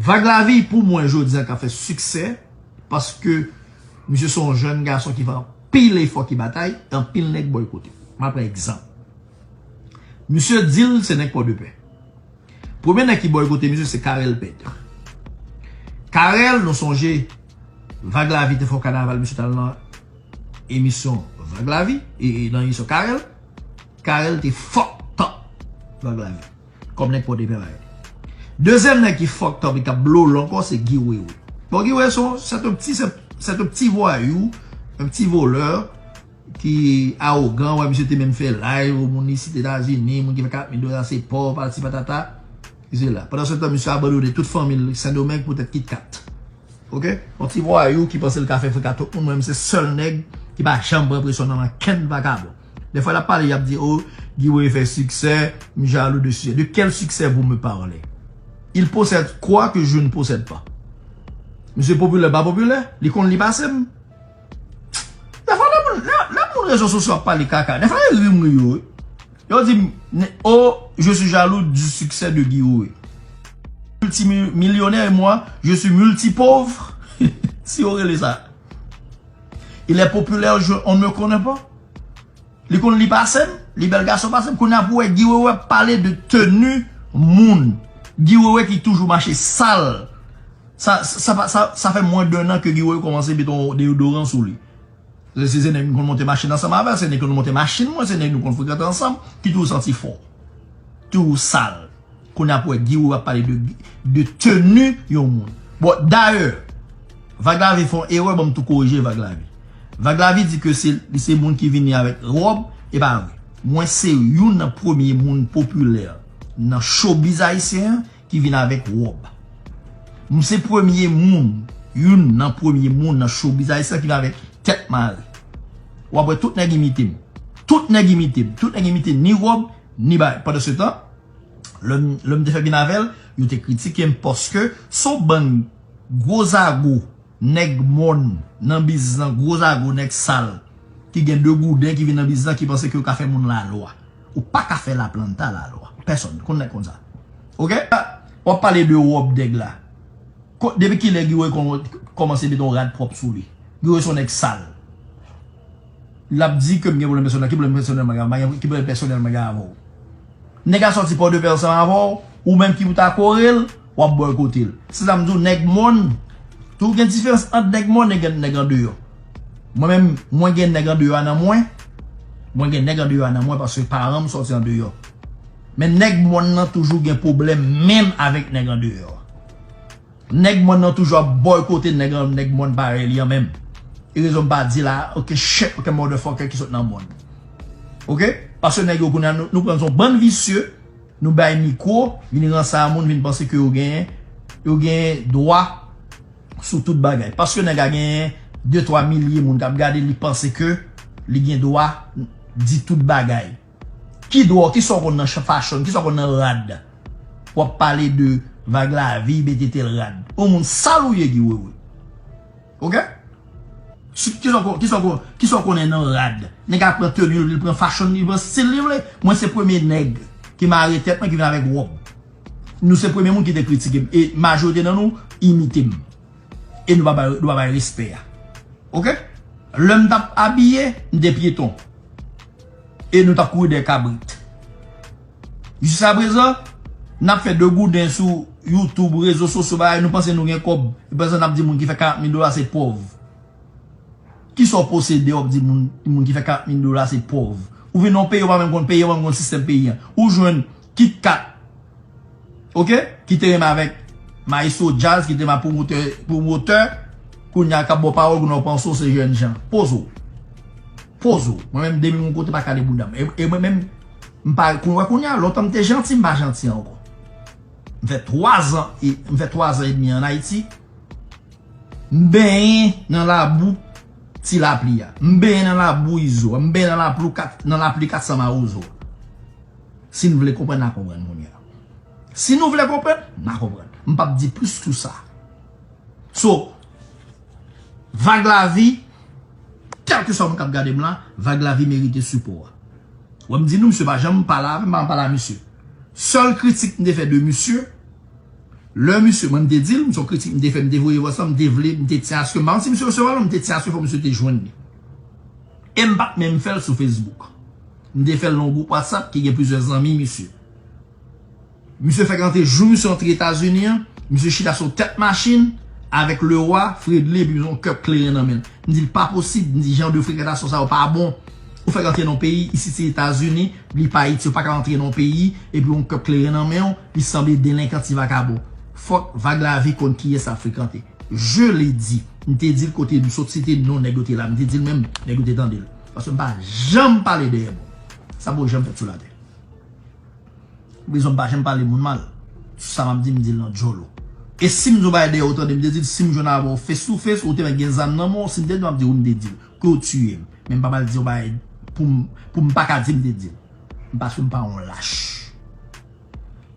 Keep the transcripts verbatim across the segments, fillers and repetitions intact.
Vag Lavi, pou mwen, jodi a, ka fè siksè, paske misye se yon jèn gason ki fè anpil efò, ki batay, e anpil nèg bòykote. M a pran egzanp. Misye di l se nèg Pòdepè. Premye nèg ki bòykote misye, se Carel Pèt. Carel, nou sonje, Vag Lavi te fè yon kanaval, misye t al nan emisyon Vag Lavi, e, e nan emisyon Carel. Carel te fucked up Vag Lavi. Kòm nèg Pòdepè bagay. Dezyèm nèg ki fucked up e k ap blow l ankò, se Guy Wewe. Bon, Guy Wewe, se yon, se yon ti, se, se yon ti vwayou, yon ti volè, ki awogan, wè, misye te menm fè live, moun isit Etazini, moun ki fè kat mil dola, se pòv, patati patata. Misye la. Pandan se tan, misye abandone tout fanmi l Sendomeng poutèt KitKat. Oke? Yon ti vwayou ki panse l ka fè frika tout moun, mwen menm se sèl nèg ki pa janm pran presyon nan men kenn vakabon. Dèfwa l ap pale, y ap di, oh, Guy Wewe fè siksè, m jalou de siksè. De quel succès vous me parlez? Il possède quoi que je ne possède pas? Misye popilè, pa popilè? Li konn li pase m? Dèfwa lè moun, lè, lè moun rezo sosyo ap pale kaka, dèfwa e ri m ri yo, wi. Yo di m, ne- oh, je suis jaloux du succès de Guy Wewe. Multimillionnaire et moi, je suis multipauv. Si yo rele sa. Il est populaire, je, on ne me connaît pas. Li konn li pase m, li bèl gason pase m. Kounye a pou wè Guy Wewe ap pale de teni moun. Guy Wewe ki toujou mache sal. Sa, sa, sa, sa, sa fè mwens de nan ke Guy Wewe kòmanse mete yon deyodoran sou li. Se, se, se nèg m konn monte machin ansanm avè l, se nèg nou monte machin mwen, se nèg nou konn frekante ansanm, ki toujou santi fò. Toujou sal. Kounye a pou wè Guy Wewe ap pale de, de teni yon moun. Bon, dayè, Vag Lavi fè yon erè, ban m tou korije Vag Lavi. Vag Lavi di ke se, se moun ki vini avèk wòb, e pa vre. Mwen se youn nan premye moun popilè nan showbiz ayisyen an ki vin avèk wòb. M se premye moun, youn nan premye moun nan showbiz ayisyen ki vin avèk tèt mare. W ap wè tout nèg imite m. Tout nèg imite m. Tout nèg imite ni wòb, ni bagay. Pandan se tan, lè m, lè m te fè vin avè l, yo te kritike m paske se yon bann gwo zago, nèg mòn, nan biznis lan, gwo zago, nèg sal, ki gen de gouden, ki vin nan biznis lan, ki panse ke yo ka fè moun lalwa. Ou pa ka fè Laplanta lalwa. Pèsòn, konn nèg konn sa. Oke? W ap pale de wòb nèg la. Ko- Depi kilè Guy Wewe kòm- kòmanse mete yon rad pwòp sou li? Guy Wewe se yon nèg sal. L ap di ke m gen pwoblèm pèsonèl. Ki pwoblèm pèsonèl mwen gen? Mwen gen ki pwoblèm pèsonèl mwen gen avè w? Nèg la sòti Pòdepè ansanm avè w, ou menm ki pou ta kore l, w ap bòykote l. Se sa m di w, nèg mòn, tou gen diferans ant nèg mòn e gen nèg andeyò. Mwen menm, mwen gen nèg andeyò a nan mwen, mwen gen nèg andeyò a nan mwen paske paran m sòti andeyò. Men nèg mòn nan toujou gen pwoblèm menm avèk nèg andeyò a. Nèg mòn nan toujou ap bòykote nèg an, nèg mòn parèy li an menm. E rezon m pa di la, oke, shit, oke, motherfucker ki sot nan mòn. Oke? Paske nèg yo kounye a, nou, nou pran yon bann visye, nou bay mikwo, vin ranse a moun, vin panse ke yo genyen, yo genyen dwa sou tout bagay. Paske nèg la genyen de twa milye moun k ap gade, li panse ke li gen dwa di tout bagay. Ki dwa, kisa w konn nan fashion, kisa w konn nan rad? W ap pale de Vag Lavi, mete tèl rad. Yon moun sal ou ye, Guy Wewe. Oke? Si- Kisa w kon- kisa w kon- kisa w konnen nan rad? Nèg la pran teni, li pran fashion, li pran stil li vle. Mwen se premye nèg ki mare tèt mwen, ki vin avèk wòb. Nou se premye moun ki te kritike m. E majorite nan nou imite m. E nou pa bay, nou pa bay respè a. Oke? Lè m t ap abiye, m te pyeton. E nou t ap kouri dèyè kabrit. Jiskaprezan, n ap fè de gouden sou YouTube, rezo sosyo, bagay, nou panse nou gen kòb. Epi sa n ap di moun ki fè karant mil dola se pòv. Kisa w posede, w ap di moun, moun ki fè karant mil dola se pòv? Ou vin nan yon peyi, ou pa menm konn peyi an, ou pa menm konn sistèm peyi an. Ou jwenn KitKat, oke? Ki te renmen avèk Maestro Djaz, ki te renmen pwomotè, pwomotè, kounye a k ap ba w pawòl, kounye a w panse w se jènjan. Poze w. Poze w. Mwen menm, depi m yon kote pa kale bouda m. E, e mwen menm, m pa, kounye a, kounye a, lontan m te janti, m pa janti ankò. M fè twa zan, e, m fè twa zan edmi an Ayiti. M benyen nan labou Ti Lapli a. M benyen nan labou Izo a. M benyen nan lapli kat, nan lapli kat san mawozo a. Si n vle konprann, n a konprann kounye a. Si nou vle konprann, n a konprann. M p ap di plis ke sa. So, Vag Lavi, kèlkeswa moun k ap gade m la, Vag Lavi merite sipò a. Wè m di nou, misye pa janm pale avè m, pa janm pale a misye. Sèl kritik m te fè de misye, Lè misye, mwen m te di l, m se yon kritik m te fè, m te voye vwa sa, m te vle, m te tyen aske, m pa konn si misye resevwa l, m te tyen aske fò misye te jwenn li. E m pa t menm fè l sou Facebook. M te fè l nan yon gwoup WhatsApp ki gen plizyè zanmi misye. Misye fèk antre, jou misye antre Etazini an, misye chita sou tèt machin avèk lewa Fredly epi yon kèp kleren nan men l. M di l pa posib, m di jan de frekantasyon sa yo pa bon. Ou fèk antre nan yon peyi, isit se Etazini, li pa Ayiti, ou pa ka antre nan yon peyi epi yon kèp kleren nan men w, li sanble delenkan ti vakabon. Fòk Vag Lavi konn kiyès l ap frekante. Je l'ai dit, m te di l kote m sot site non nèg yo te la, m te di l menm, nèg yo te tande l. Paske m pa janm pale dèyè moun. Sa poko janm fèt sou latè. Rezon m pa janm pale moun mal. Sa m ap di, m di l nan djòl ou. E si m di w bagay dèyè ou tande, m te di l, si m jwenn avè w face to face, ou te mèt gen zam nan men w, si m te di w, m ap di w m te di l. Ke w tiye m. Men m pa pral di w bagay pou m, pou m pa ka di m te di l. Paske m pa yon lach.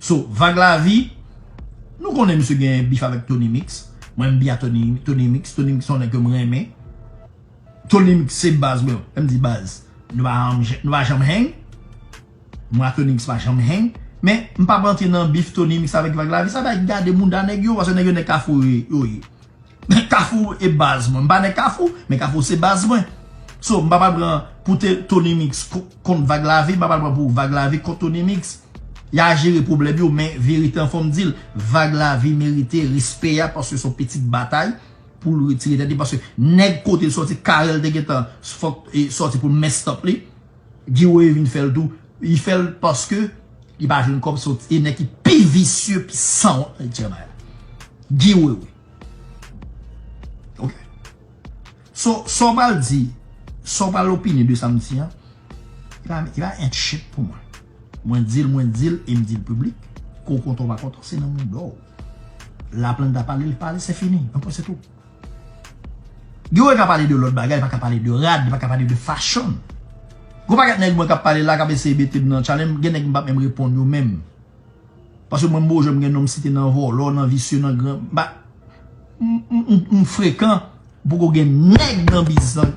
So, Vag Lavi, nou konnen misye gen bif avèk Tony Mix. Mwen, m bi a Tony, Tony Mix. Tony Mix se yon nèg ke m renmen. Tony Mix se baz mwen. Lè m di baz, nou pa janm, nou pa janm hang. Mwen ak Tony Mix pa janm hang. Men, m p ap rantre nan bif Tony Mix avèk Vag Lavi. Sa bay gade mounda nèg yo, paske nèg yo nèg Kafou yo ye. Kafou e baz mwen. M pa nèg Kafou, men Kafou se baz mwen. So, m pa pral pran pou te, Tony Mix ko-, kont Vag Lavi, m pa pral pran pou Vag Lavi kont Tony Mix. Y a jere pwoblèm yo, men verite an fò m di l, Vag Lavi merite respè a paske se yon pitit batay pou l retire tèt li, paske nèg kote l sòti, Carel te gentan fòk, e, sòti pou l mess up li. Guy Wewe vin fè l tou. Li fè l paske li pa jwenn kòb soti. E nèg ki pi visye, pi sanwont nan Eternal. Guy Wewe. Ok. So, sa w pral di, sa w pral opine de sa m di an, li pa, li pa enchit pou mwen. Mwen di l, mwen di l, e m di l piblik, ke w kontan w pa kontan, se nan mouda w. Laplanta pale, li pale, se fini. Mwen panse tou. Guy Wewe ka pale de lòt bagay, li pa ka pale de rad, li pa ka pale de fashion. Gon pakèt nèg mwen k ap pale la, k ap eseye mete m nan challenge, gen nèg m p ap menm reponn yo menm. Paske mwen m bojò, m gen non m site nan vòlò, nan visye, nan gran, m pa, m, m, m, m frekan, poko gen nèg nan biznis lan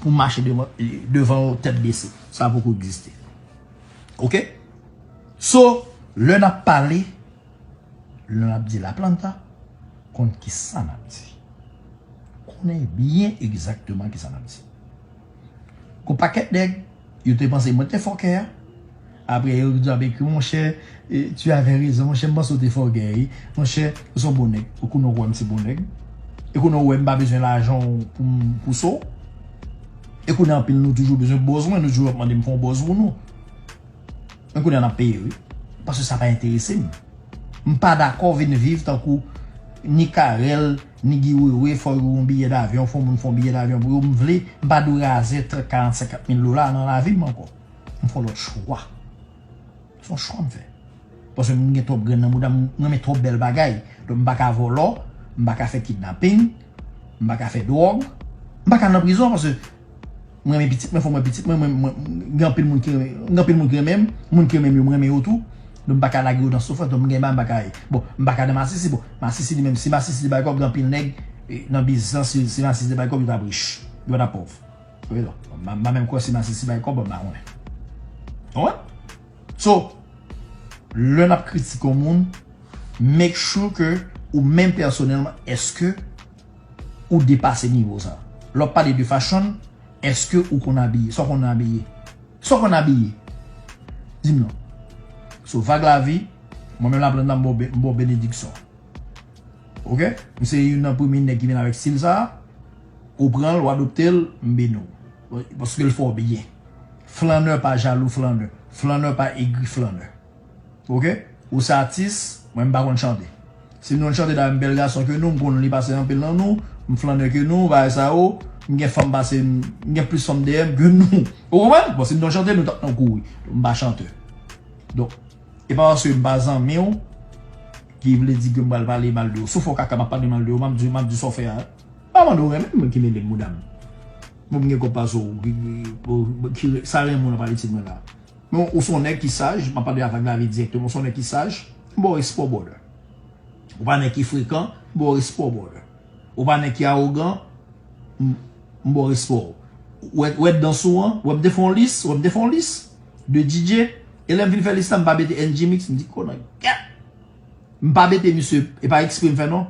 pou m mache devan, devan yo tèt bese. Sa poko egziste. Ok? So, lè n ap pale, lè n ap di Laplanta, konn kisa n ap di. Konnen byen egzakteman kisa n ap di. Gon pakèt nèg, yo te panse mwen te fòkè a. Apre, yo di, "Ah, ben, monchè, e, tu avais raison, monchè, m panse w te fòkè, wi. Monchè, ou se yon bon nèg." Ou konnen w wè m se bon nèg. E konnen w wè m pa bezwen lajan w pou m, pou so. E konnen anpil nou toujou bezwen bòz mwen, nou toujou ap mande m fè yon bòz pou nou. Men kounye a n ap peye, wi. Paske sa pa enterese m. M pa dakò vin viv tankou ni Carel, ni Guy Wewe, fò yo yon biyè davyon, fò moun fè yon biyè davyon pou yo. M vle, m pa dwe razè trant, karant, senkant mil dola nan lavi m ankò. M fè yon lòt chwa. Se yon chwa m fè. Paske m gen twòp grenn nan mouda m, m renmen twòp bèl bagay. Donk m pa ka vòlò, m pa ka fè kidnaping, m pa ka fè dwòg, m pa ka nan prizon paske m renmen pitit mwen, fò m wè pitit mwen, mwen, mwen, gen anpil moun ki renmen, gen anpil moun ki renmen m, moun ki renmen m yo, m renmen yo tou. Donk m pa ka lage yo nan soufrans, donk m gen bagay m pa ka, bon, m pa ka nan masisi, bon, masisi li menm, si masisi te bay kòb, gen anpil nèg, e, nan biznis lan, si, si masisi te bay kòb, yo t ap rich, yo pa t ap pòv. Wi, non. M pa, m pa menm kwè si masisi bay kòb, m pa konnen. Ou konprann? So, lè n ap kritike yon moun, make sure ke ou menm pèsonèlman, èske ou depase nivo sa? Lè w ap pale de fashion, èske ou konn abiye? Sa w konn abiye? Sa w konn abiye? Di m non. So, Vag Lavi, mwen menm Laplanta, m ba w be-, m ba w benediksyon. Ok? M se youn nan premye nèg ki vin avèk stil sa a. Ou pran l, w adopte l, m beni w. Paske l fè w byen. Flannè pa jalou flannè. Flannè pa egri flannè. Ok? Ou se atis, mwen m pa konn chante. Si m konn chante, dayè m bèl gason ke nou, m konn li pase anpil nan nou, m flannè ke nou, bagay sa yo, m gen fanm pase m, m gen plis fanm dèyè m ke nou. Ou konprann? Bon, si m konn chante, nou t ap nan kouri. M pa chantè. Donk, e pa paske m pa zanmi w, ki vle di ke m pral pale mal de w. Si w fè w kaka, m ap pale mal de w, m ap di, m ap di sa w fè a. Pa mande w renmen m, ki mele m mouda m. Bon, m gen kòb pase w, ki, ki, ki, ki, sa renmen w nan pale ti mwen la. Men ou se yon nèg ki saj, m ap pale avèk David dirèkteman, ou se yon nèg ki saj, m ba w respè, brother. Ou pa nèg ki frekan, m ba w respè, brother. Ou pa nèg ki awogan, m, m ba w respè w. Ou wè, ou wè dans ou an, ou wè m te fè yon lis, ou wè m te fè yon lis de D J, e lè m fin fè lis la, m pa mete N G Mix, m di, "Konan, gad!" M pa mete misye, e pa ekspre m fè non.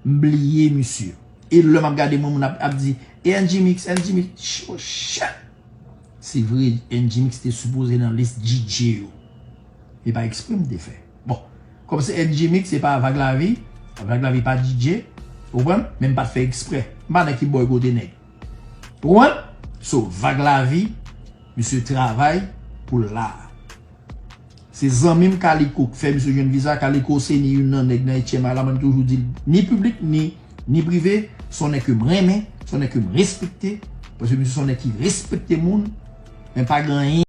M bliye misye. E lè m ap gade mwen, moun ap, ap di, e N G Mix, N G Mix, oh shit! Se vre, N G Mix te sipoze nan lis D J yo. E pa ekspre m te fè. Bon, kòm se N G Mix, se pa Vag Lavi. Vag Lavi pa D J. Ou konprann? Men m pa t fè ekspre. M pa nan ki bòy kote nèg. Ou konprann? So, Vag Lavi, misye travay pou l la. Se zanmi m Kaliko k fè misye jwenn viza. Kaliko se ni youn nan nèg nan H M I la, mwen toujou di l, ni piblik, ni, ni prive, se yon nèg ke m renmen, se yon nèg ke m respekte, paske misye se yon nèg ki respekte moun, men pa gen anyen